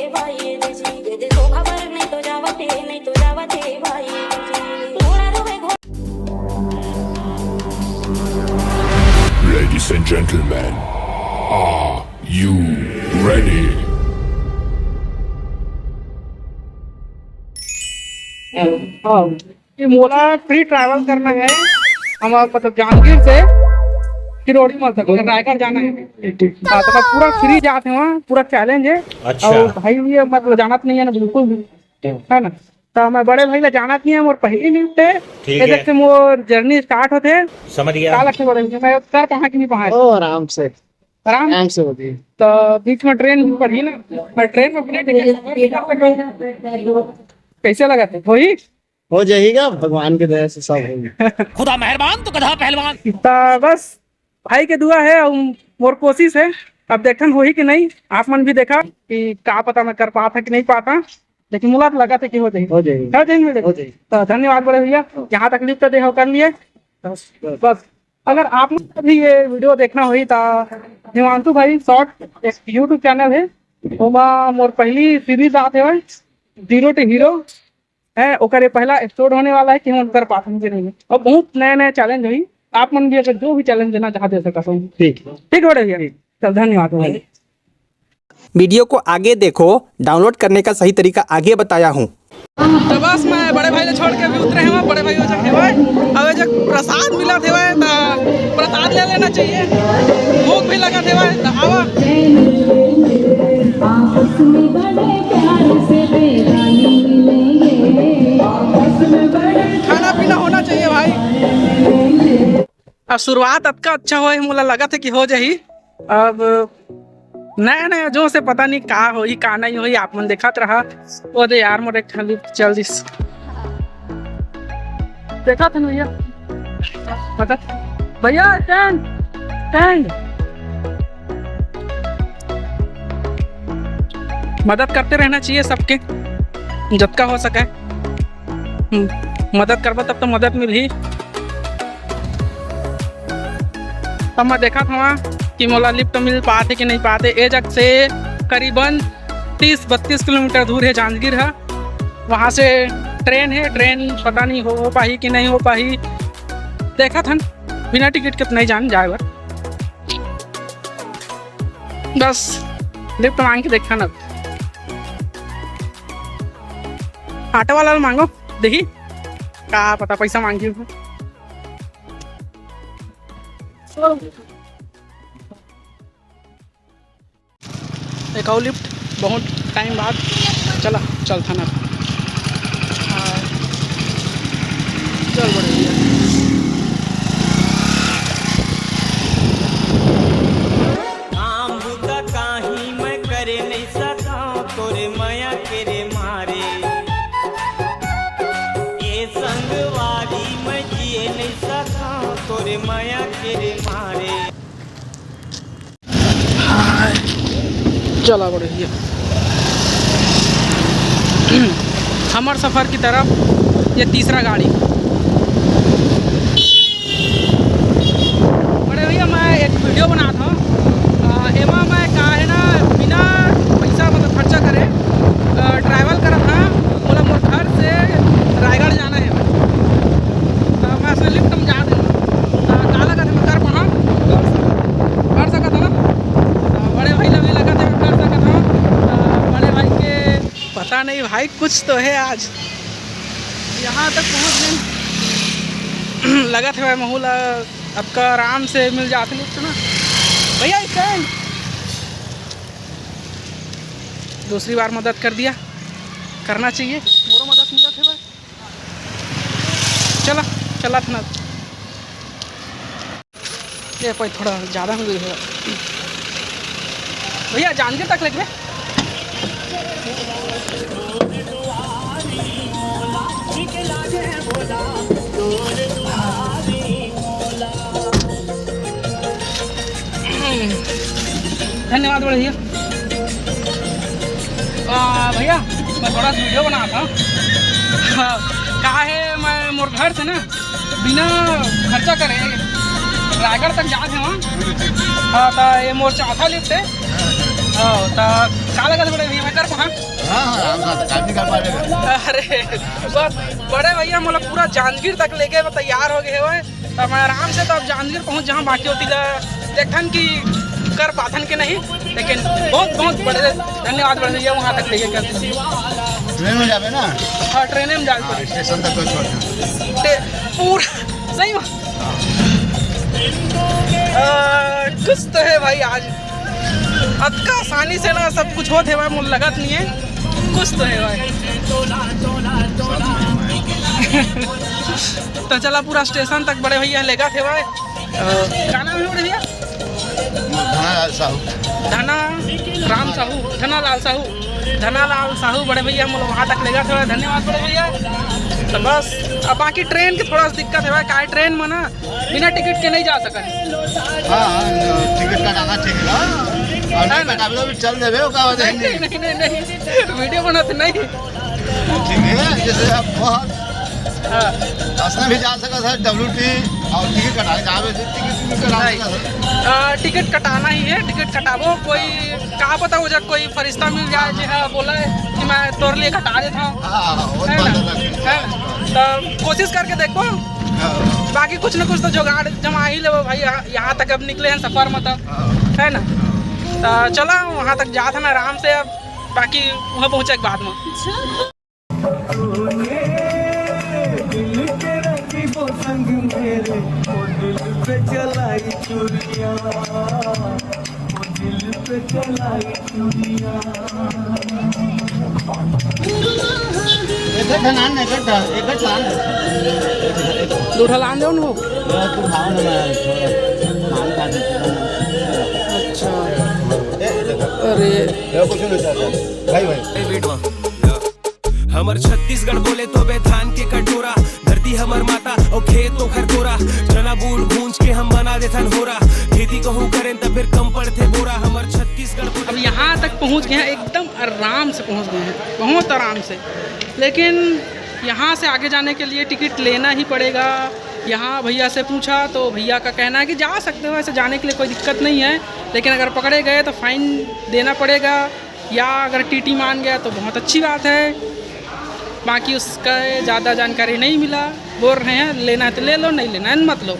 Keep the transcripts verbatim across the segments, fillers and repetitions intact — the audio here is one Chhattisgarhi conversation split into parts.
भाई जी, ये दे शोभा बर नहीं तो जावत हे, नहीं तो जावत हे भाई जी। घोड़ा रोवे घोड़ा Ladies and gentlemen, are you ready? हाँ, ये मोला फ्री ट्रैवल करना है। हम मतलब जांजगीर से फिर ओड़ीमल तक, मतलब रायगढ़ जाना है। हाँ, तो मैं पूरा फ्री जात हूँ वहाँ, पूरा चैलेंज है। अच्छा। और भाई ये मतलब जानत नहीं है ना बिल्कुल भी, है ना? तो मैं बड़े भाई ला जानत नहीं है, मोर पहली लिफ्ट है। ठीक ये है। देख से मोर जर्नी स्टार्ट होते है। समझ का गया। लगते बड़े भाई, मैं कर पाहा कि नहीं पाहा? ओ आराम से, आराम। आराम से होती है। तो बीच में ट्रेन भी पड़ी ना, मैं ट्रेन में अपने टिकट कैसे लगा थे वही? हो जाएगा, भगवान की दया से सब होगी। खुदा मेहरबान तो गधा पहलवान। तो बस भाई के दुआ है और मोर कोशिश है। अब देखन होही कि नहीं, आप मन भी देखा कि का पता मैं कर पाता कि नहीं पाता, लेकिन मोला तो लगा था कि हो जाही। हो जाएगी। हो जाही मेरे। हो जाएगी। तो धन्यवाद बड़े भैया, यहाँ तक लिफ्ट दे हो कर लिए। बस, अगर आप मन भी ये वीडियो देखना होही तो हिमांशु भाई शॉर्ट एक यूट्यूब चैनल है, ओमा मोर पहली सीरीज आते हुए जीरो टू हीरो है, ओकर ये पहला एपिसोड होने वाला है कि हम कर पाते हैं कि नहीं। और बहुत नए नए चैलेंज होही, आप मन भी अगर जो भी चैलेंज देना चाहते हो सकते हो। ठीक। ठीक हो रही है, चल धन्यवाद भाई। वीडियो को आगे देखो, डाउनलोड करने का सही तरीका आगे बताया हूँ। तो बस मैं बड़े भाई ले छोड़ के अभी उतरे हैं, बड़े भाई हो जाके भाई। अब जब प्रसाद मिला थे भाई तो प्रसाद ले लेना चाहिए, भूख भी लगा थे भाई तो आवा। आपस में बड़े प्यार से बेगानी मिलेंगे। खाना पीना होना चाहिए भाई। अब शुरुआत अतका अच्छा होए, मोला लगत है कि हो जाही। अब नया नया जो से पता नहीं का होही का नहीं होही, आप मन देखत रहा। ओ दे यार, मोर एक ठन लिफ्ट चल दिस। देखत हन भैया, पता भैया स्टैंड, स्टैंड। मदद करते रहना चाहिए सबके, जतका हो सके। हम्म, मदद करबो तब तो मदद मिलही। अब मैं देखत हवा कि मोला लिफ्ट मिल पाथे कि नहीं पाथे। ए जग से करीबन तीस बत्तीस किलोमीटर दूर है जांजगीर है, वहाँ से ट्रेन है, ट्रेन पता नहीं हो, हो पाही कि नहीं हो पाही। देखत हन बिना टिकट के तो नहीं जान जाए बर। बस लिफ्ट मांग के देखा ना, ऑटो वाला ला मांगो, देखी का पता पैसा मांगी हो। एक और लिफ्ट, बहुत टाइम बाद। चला, चल थाना। हाँ, चल बड़े भैया। काम बुता काही मैं करे नहीं सकाओ तोरे मया के रे मारे। ये संगवारी मैं जिए नहीं सकाओ तोरे मया के रे मारे। चला बड़े भैया, हमर सफर की तरफ ये तीसरा गाड़ी। बड़े भैया, मैं एक वीडियो बनात हूँ। आ, एमा मैं का है ना, बिना पैसा मतलब खर्चा करे, आ, ट्रैवल करत हूँ। मोला मोर घर से रायगढ़ जाना है। तो मैं असली लिफ्ट में जा रहे हूँ। तो का लगत है, मैं कर पाऊँ? कर सकत हूँ ना? तो बड़े भाई ला भी लगत है, मैं कर सकत हूँ। तो बड़े भाई के पता नहीं भाई, कुछ तो है आज। यहाँ तक पहुँच गए। लगत है भाई, महू ला अतका आराम से मिल जात लिफ्ट ना। भैया, स्टैंड। दूसरी बार मदद कर दिया, करना चाहिए। मोरो मदद मिलत है भाई। चला, चला था ना। ये कोई थोड़ा ज़्यादा हो गई है भैया, जांजगीर तक लेके। धन्यवाद बड़े भैया। आ, भैया, मैं थोड़ा सा वीडियो बना था। हाँ, का है, मैं मोर घर से ना बिना खर्चा करे रायगढ़ तक जात हवं। हाँ, त ये मोर चौथा लिफ्ट है। हाँ, त का लगत बड़े भैया, मैं कर पाहा? हाँ, हाँ, आराम से, काम नहीं कर पा रहे। अरे, बस बड़े भैया मोला पूरा जांजगीर तक लेके तैयार हो गए हवय। तो मैं आराम से तो अब जांजगीर पहुंच जाऊँ, बाकी होती ला देखथन कि कर पाथन के नहीं, लेकिन बहुत बहुत बड़े धन्यवाद बड़े भैया, वहाँ तक लेके कर। ट्रेन में जाबे ना? हाँ, ट्रेन में जाबे हाँ, पड़ी। स्टेशन तक तो छोड़ दे। ते-, पूरा सही में। आ, कुछ तो है भाई, आज अतका आसानी से ना सब कुछ होत हे भाई, मोला लगत नहीं है, कुछ तो है भाई। तो चला, पूरा स्टेशन तक बड़े भैया लेगत हे भाई। का नाम है बड़े भैया? धनालाल साहू। धना राम साहू, धनालाल साहू, धनालाल साहू बड़े भैया, मोला वहाँ तक लेगत हे भाई। धन्यवाद बड़े भैया। तो बस, अब बाकी ट्रेन के थोड़ा सा दिक्कत है भाई, काहे ट्रेन में ना बिना टिकट के नहीं जा सकत। हाँ, हाँ, टिकट कटाना ठीक है। और है नहीं ना? कटाबे तो भी चल देबे, ओका वजह नहीं, नहीं। नहीं, नहीं, नहीं, नहीं, वीडियो बनाते नहीं। ठीक है, जैसे आप बहुत हाँ। असना भी जा सकत है, डब्ल्यू टी और टिकट कटा के जावे से टिकट भी कटा नहीं। सकत है। आ, टिकट कटाना ही है, टिकट कटाबो। कोई का पता हो जा, कोई फरिश्ता मिल जाए, जी हाँ, बोला है कि मैं तोर लिए कटा देता हूँ। हाँ, हाँ, वो है बात ना? अलग है। है ना? तो कोशिश करके देखो, हाँ। बाकी कुछ ना कुछ तो जुगाड़ जमा ही लेबो भाई। यहाँ, यहाँ तक अब निकले हैं सफर में तो, हाँ। है ना? तो चला, वहाँ तक जात है ना आराम से, अब बाकी वहाँ पहुँचे के बाद में। एक ठन आन, एक ठन, एक ठन आन। दो ठन आन दो ना। यार, तू खाओ ना, मैं थोड़ा माल काट देता हूँ। अच्छा। ए, देखो। अरे। ये कुछ नहीं होता था। भाई, भाई। हमर छत्तीसगढ़ बोले तो बे धान के कटोरा, धरती हमर माता और खेत ओखर कोरा। चना बूट भूंज के हम बना देथन होरा, खेती कहूँ करें त फिर कम पड़थे बोरा। हमर छत्तीसगढ़ बोले अब यहाँ तक पहुँच गए हैं, एकदम आराम से पहुँच गए हैं, बहुत आराम से। लेकिन यहाँ से आगे जाने के लिए टिकट लेना ही पड़ेगा। यहाँ भैया से पूछा तो भैया का कहना है कि जा सकते हो, ऐसे जाने के लिए कोई दिक्कत नहीं है, लेकिन अगर पकड़े गए तो फाइन देना पड़ेगा। या अगर टीटी मान गया तो बहुत अच्छी बात है, बाकी उसका ज़्यादा जानकारी नहीं मिला। बोल रहे हैं लेना है तो ले लो, नहीं लेना है मत लो,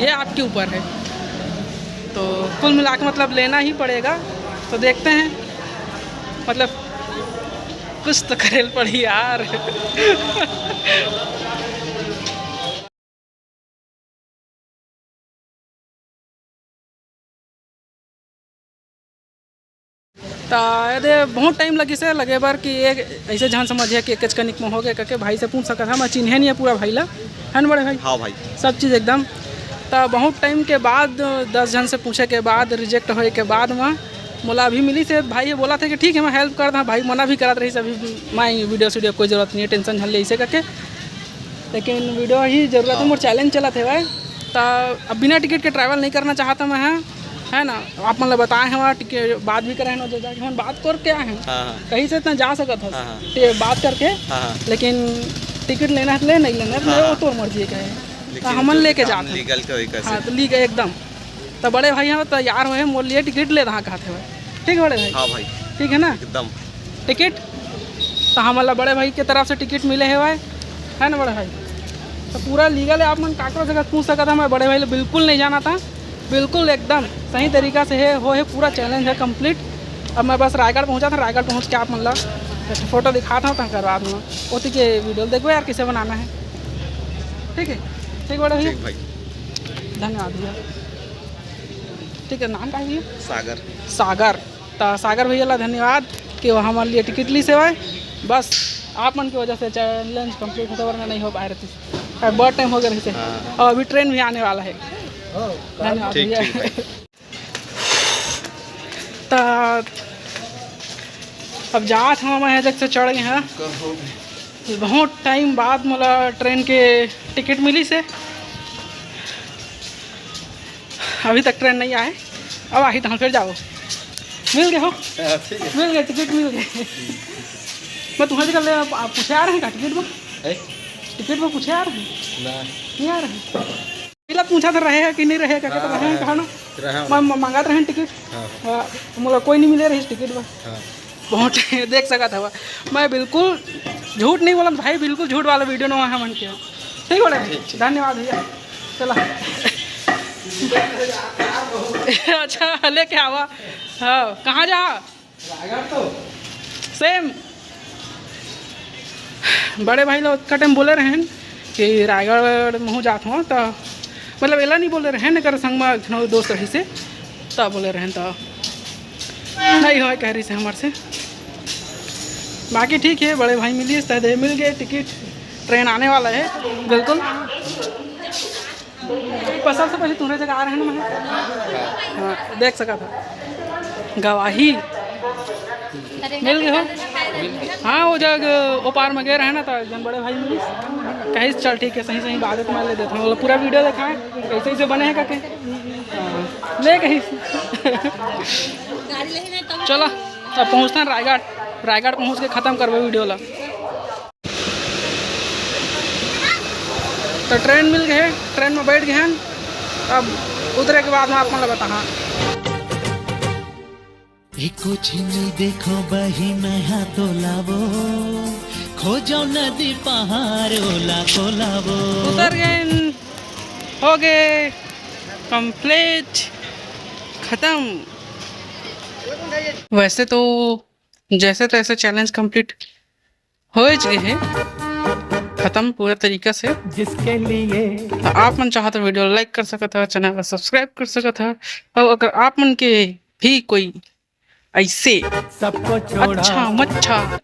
ये आपके ऊपर है। तो कुल मिला के मतलब लेना ही पड़ेगा। तो देखते हैं, मतलब कुछ तो करे ल पड़ी यार। त एदे बहुत टाइम लगिस हे लगे बर कि एक ऐसे झन समझिया कि एकेच कनिक में हो गए करके। भाई से पूछ सकत हा, मैं चिन्हे नहीं है पूरा भाई ला, है ना बड़े भाई? हाँ भाई। सब चीज़ एकदम। त बहुत टाइम के बाद, दस झन से पूछे के बाद, रिजेक्ट होए के बाद में मोला अभी मिलिस हे। भाई ये बोला थे कि ठीक है, मैं हेल्प कर दा। भाई मना भी करत रही, अभी मैं वीडियो सीडियो कोई जरूरत नहीं है, टेंशन झन ले ऐसे करके। लेकिन वीडियो ही जरूरत है, हाँ। मोर चैलेंज चलत हे भाई। त अब बिना टिकट के ट्रैवल नहीं करना चाहता मैं, है, है ना? आप मन ल बताए हवा, टिकट बात भी करे हन, जो जाके हमन बात करके आए हन। हाँ, हाँ। कहीं से इतना जा सकत हस, हाँ, हाँ। ते बात करके। हाँ, हाँ। लेकिन टिकट लेना है तो ले, नहीं लेना है तो हाँ, ले, वो हाँ। तोर मर्जी है, कहे। लेकिन त हमन जो लेके काम जात हन। लीगल के होई, कैसे? हाँ, तो लीगल एकदम। त बड़े भाई हम तैयार होए हैं, मोर लिए टिकट ले रहा कहत हे भाई। ठीक है बड़े भाई? हाँ भाई। ठीक है ना? एकदम। टिकट तो हमन ला बड़े भाई के तरफ से टिकट मिले हे भाई, है ना बड़े भाई? तो पूरा लीगल है, आप मन काकरो से पूछ सकत हा। मैं बड़े भाई ले बिल्कुल नहीं जाना था, बिल्कुल एकदम सही तरीका से है, हो है, पूरा चैलेंज है कंप्लीट। अब मैं बस रायगढ़ पहुंचा था, रायगढ़ पहुंच के आप मन ला फोटो दिखात हा, तंकर बाद में ओती के वीडियो देखबो यार, कैसे बनाना है। ठीक है, ठीक बड़े भैया। ठीक भाई। धन्यवाद भैया। ठीक है, नाम का है भैया? सागर। सागर। त सागर भैया ला धन्यवाद कि वो हमर लिए टिकट लिस हे भाई। बस आप मन के वजह से चैलेंज कंप्लीट होते, वरना नहीं हो पाए रहती। अब बहुत टाइम हो गया रहिस हे। हाँ। और अभी ट्रेन भी आने वाला है। धन्यवाद ठीक, भैया। ठीक भाई। त अब जात हन, मैं जग से चढ़ गए हैं। बहुत टाइम बाद मोला ट्रेन के टिकट मिलिस हे। अभी तक ट्रेन नहीं आए, अब आही तहाँ फिर जाओ। मिल गए हो? हाँ, ठीक है। मिल गए, टिकट मिल गए। मैं तुम्हारे कल आप, आप पूछे आ रहे हैं का टिकट में? हैं? टिकट में पूछे आ रहे हैं? ना। नहीं आ रहे हैं। पहला पूछा था रहे हैं कि नहीं रहे हैं, क्या कहते हाँ, रहे हैं, हाँ। कहा ना? मैं म- मंगात रहेन टिकट। हाँ। हाँ, मोला कोई नहीं मिले रहिस टिकट बर। हाँ। बहुत देख सकत हवा, मैं बिल्कुल झूठ नहीं बोलत भाई, बिल्कुल झूठ वाला वीडियो नवा है मन के। ठीक बड़े, ठीक, ठीक। धन्यवाद भैया। चला। अच्छा, लेके आवा। हाँ, कहाँ जा? रायगढ़ तो सेम। बड़े भाई लोग का टाइम बोले रहेन कि रायगढ़ महू जात हो, तो मतलब एला नहीं बोले रहेन, एकर संग में एक झन दोस्त रहिस हे, तब बोले रहेन, तो नहीं होय कह रहिस हे हमर से। बाकी ठीक है, बड़े भाई मिलिस, तह दे मिल गए टिकट, ट्रेन आने वाला है बिल्कुल। पर सबसे पहले तुहरे जगह आ रहे हैं ना, मैं। हाँ, देख सका था। गवाही मिल गए हो? हाँ, वो जग ओपार में गए रहे ना, तो एक जन बड़े भाई मिलिस, कहिस, "चल ठीक है, सही सही बात है, तुम्हारे ले देता हूँ।" बोला, "पूरा वीडियो देखा है, कैसे कैसे बने हैं करके।" हाँ, ले कहिस। चलो, अब पहुँचता है रायगढ़, रायगढ़ पहुँच के खत्म करबो वीडियो ला। तो ट्रेन मिल गए, ट्रेन में बैठ गए हैं। अब उतरे के बाद में आप मन ला बताहा। एको झिन नइ देखो बहिन हा तोला वो, खोजो नदी पहाड़ ओला तोला वो। उतर गए, हो गए कंप्लीट, खत्म। वैसे तो जैसे तैसे चैलेंज कंप्लीट हो गए है, खत्म पूरा तरीका से। जिसके लिए तो आप मन चाहत वीडियो लाइक कर सकत है, चैनल ला सब्सक्राइब कर सकत है, और अगर आप मन के भी कोई ऐसे सबको छोड़ा, अच्छा मच्छा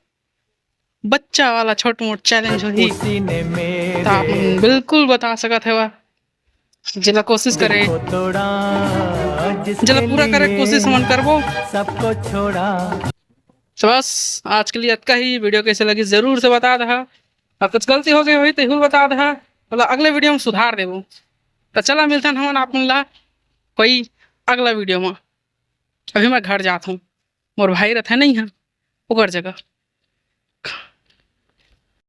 बच्चा वाला छोट मोट चैलेंज होही, उसी ने मेरे तो आप मन बिल्कुल बता सकत हवा, जेला कोशिश करे, दिल को तोड़ा, जेला जिसके पूरा करे लिए कोशिश हमन करबो। सबको छोड़ा। तो बस आज के लिए अतका ही। वीडियो कैसे लगी जरूर से बता दहा, और कुछ गलती हो गई होही तो बता दहा, मतलब अगले वीडियो में सुधार देबो। तो चला मिलथन हमन आप मन ला कोई अगला वीडियो में। अभी मैं घर जात हूँ, मोर भाई रहता नहीं है ओकर जगह।